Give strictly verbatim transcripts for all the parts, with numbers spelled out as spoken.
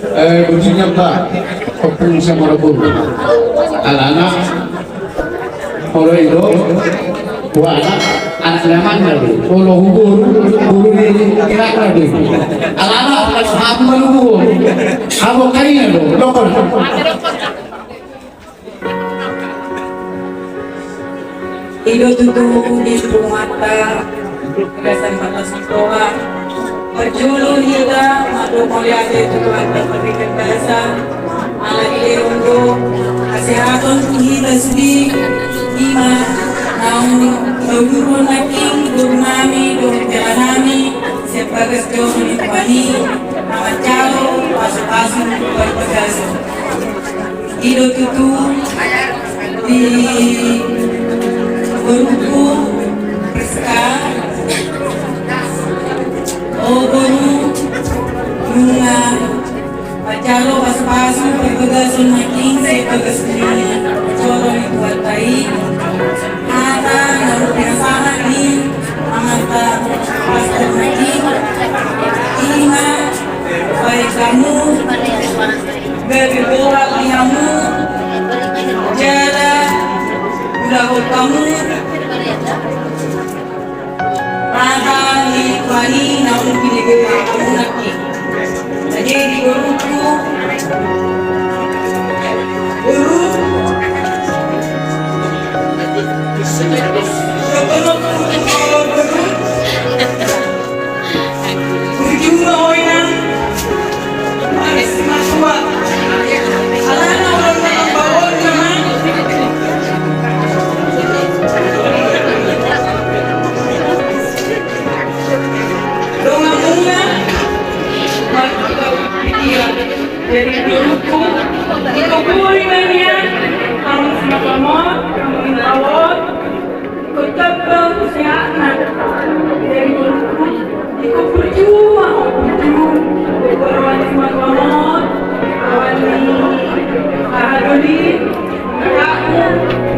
Eh, bujurnya, Pak. Kopung sama rebung. Alana. Kalau itu, buat anak, anak leman lalu. Kalau guru, guru di Irak lagi. Alana, apa malu guru? Apa kalian lo? Lokal. I do tutu di rumahta, gasan mata sikola. Parjolo hita mandok mauliate tu Tuhanta Pardenggan Basa, ala dilehon do hasehaton tu hita sude, ima naung taudurhon nangkin boru nami dohot hela nami sian bagas joro ni Tuhan i, na manjalo pasupasu parbagason. I do tutu di boruku Priska, o boru, nunga manjalo pasupasu parbagason nangkin sian bagas ni joro ni Tuhanta i, hata na hupinasahat ni amanta pastor nangkin, ima baen hamu, gabe bohal di hamu, jala ulahon hamu hata ni Tuhan i naung binege hamu nangkin. Jadi boruku, boru, burju ma ho inang. Manis matua. Alana orang dalam bawon nama. Dongan bunga. Mantap pikiran. Jadi boruku, iko buri ma nian, hamu simatua on, hamu ni bawon. Kota bang sehat na. Jadi boruku, iko burju ma ho, burju. Boru ni simatua on, awan ni Ahadoli. Aku,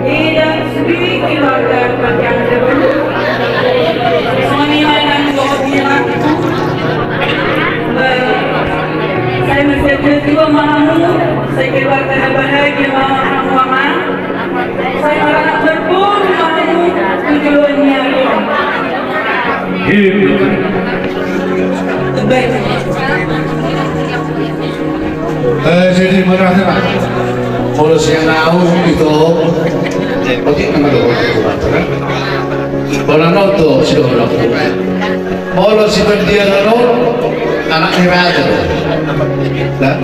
eda, sude keluarga panjang dahulu. Songon i ma nang dohot ni anakku. Sai marsiajar jua ma hamu, sai keluarga na bahagia ma hamu amang. Sai maranak marboru ma hamu tu joloan ni ari on. Baik. Eh, jadi mana tena? Molo sian ahu ito, otik nama do. Molo nonton si do. Molo si pendiaran on, anak ni raja. Nah.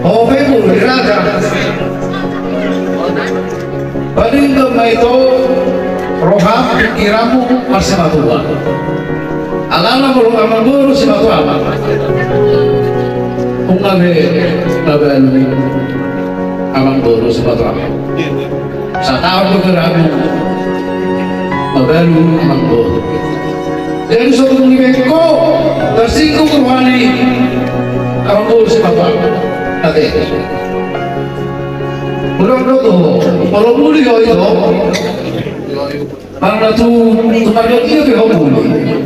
Ho pe boru ni raja. Paling do ma ito roham pikiranmu marsimatua. Alana molo amang boru simatua. Nunga be mabalu amang boru simatua. Sataon do goarmu mabalu amang boru. Jadi so tung dibaen ho tarsinggung roha ni amang boru simatua. Ate. Ulang do tu, molo muli ho ito. Mana tu, tu marga dia pe ho muli.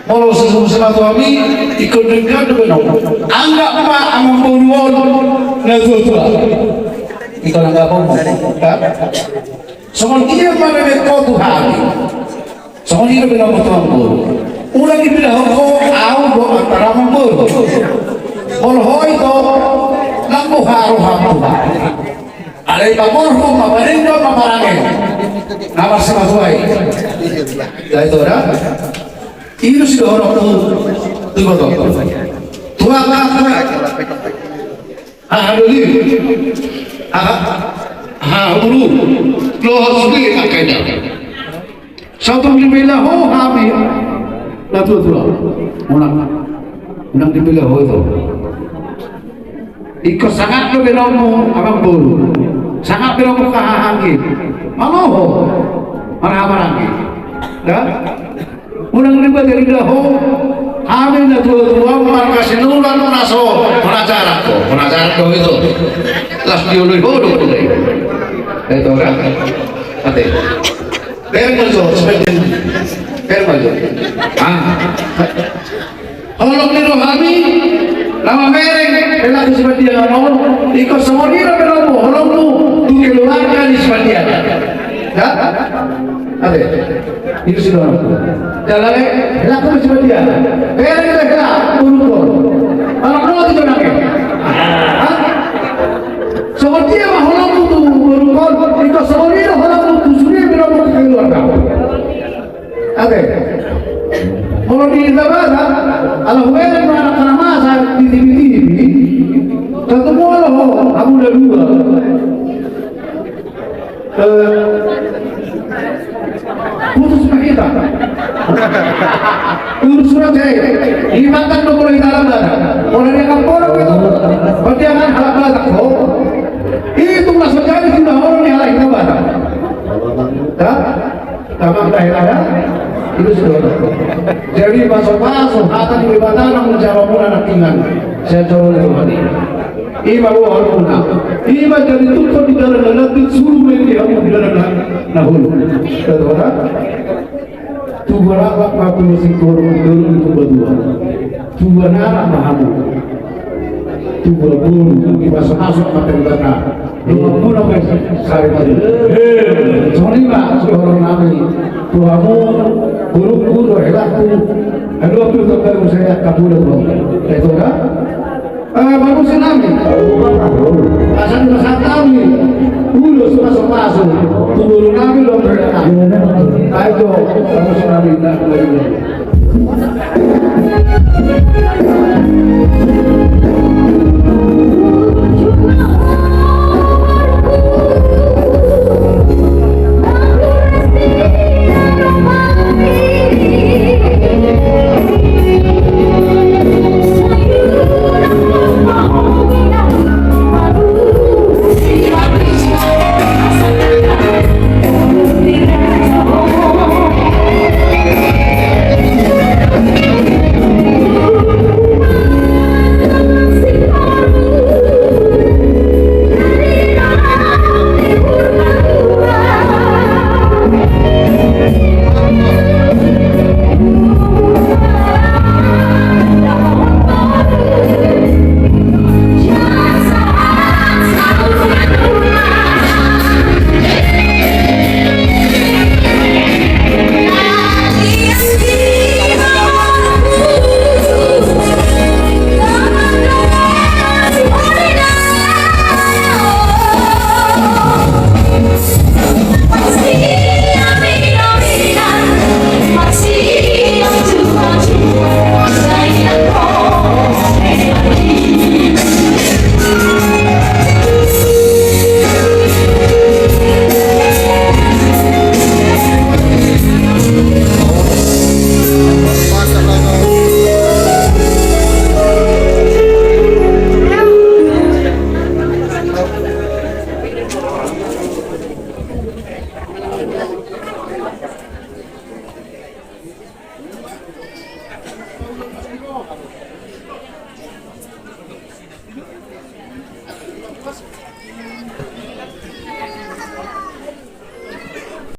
Molo so tung simatuami, ingkon denggan do baen ho. Anggap ma amang boru on na tuatua. Ingkon anggap ho. Songon dia ma dibaen ho tu hami. Songon i do baen ho tu amang boru. Unang dipilahon ho ahu dohot amang boru. Molo ho ito, nang boha roham tu hami. Alai paborhon ma, padenggan ma parange na marsimatua i. Jadi ito da. I do sidohononku tu iboto. Tu angka, tu angka. Aha doli. Aha. Aha doli. Lo harus di angka ida. Sai tung dipilahon ho hami na tuatua. Unang. Unang dipilahon ho ito. Ingkon sangap do baenonmu amang boru. Sangap baenonmu hahaanggi. Malo ho. Marhahamaranggi. Da? Unang dibaen ho hami na tuatua marga Sinurat na so. Penajaran ho. Penajaran ho ito. Las dioloi ho do. Ito da. Ate. Bereng ma jo, seperti ini. Bereng ma jo. Ah. Holong ni rohami, Nama mereng, hela tu si Pandiangan on, ingkon songon i do pe romo holongmu tu keluarga ni si Pandiangan. Ya? Ate. Itu si doang. Jalan, eh, hela tu si Pandiangan. Mereng, eh, hela, urukon. Kalau kau tu jangan, eh. Hah? Songon dia mah holongmu tu urukon, ingkon songon i do holongmu tu sude pe romo tu keluarga. Ate. Molo di Batak, ala hubereng ma anak na masa di tipi-tipi, satu molo ho, hamu na dua. Eh, putus ma hita. Urus surat, eh. Di Batak do molo hita halak Batak. Molo dia kapolok itu, berarti akan halak Batak ho. Itu maksudnya di sini, molo ni halak hita Batak. Hah? Tamam dah ya, ya. Itu sudah. Jadi pasu-pasu hata di Batak na menjawab mula nanti kan. Saya jawab itu tadi. Ima baru muna. Ima jadi tukar di dalam nanti suruh main di hamu di dalam na hulu. Betul kan? Tubuan anak ma tu musik turun turun itu berdua. Tubuan anak ma hamu. Tubuan bulu di masuk-masuk mata di Batak. Dua puluh sampai sehari tadi. Soni ma suruh nami. Tuamu burung burung helakku. Aduh aku tak tahu saya kabur tuh. Itu kan? Eh, bagus nami. Asal di masa kami. Ulos pasu-pasu. Tubuan nami lo berapa? Ayo, bagus nami.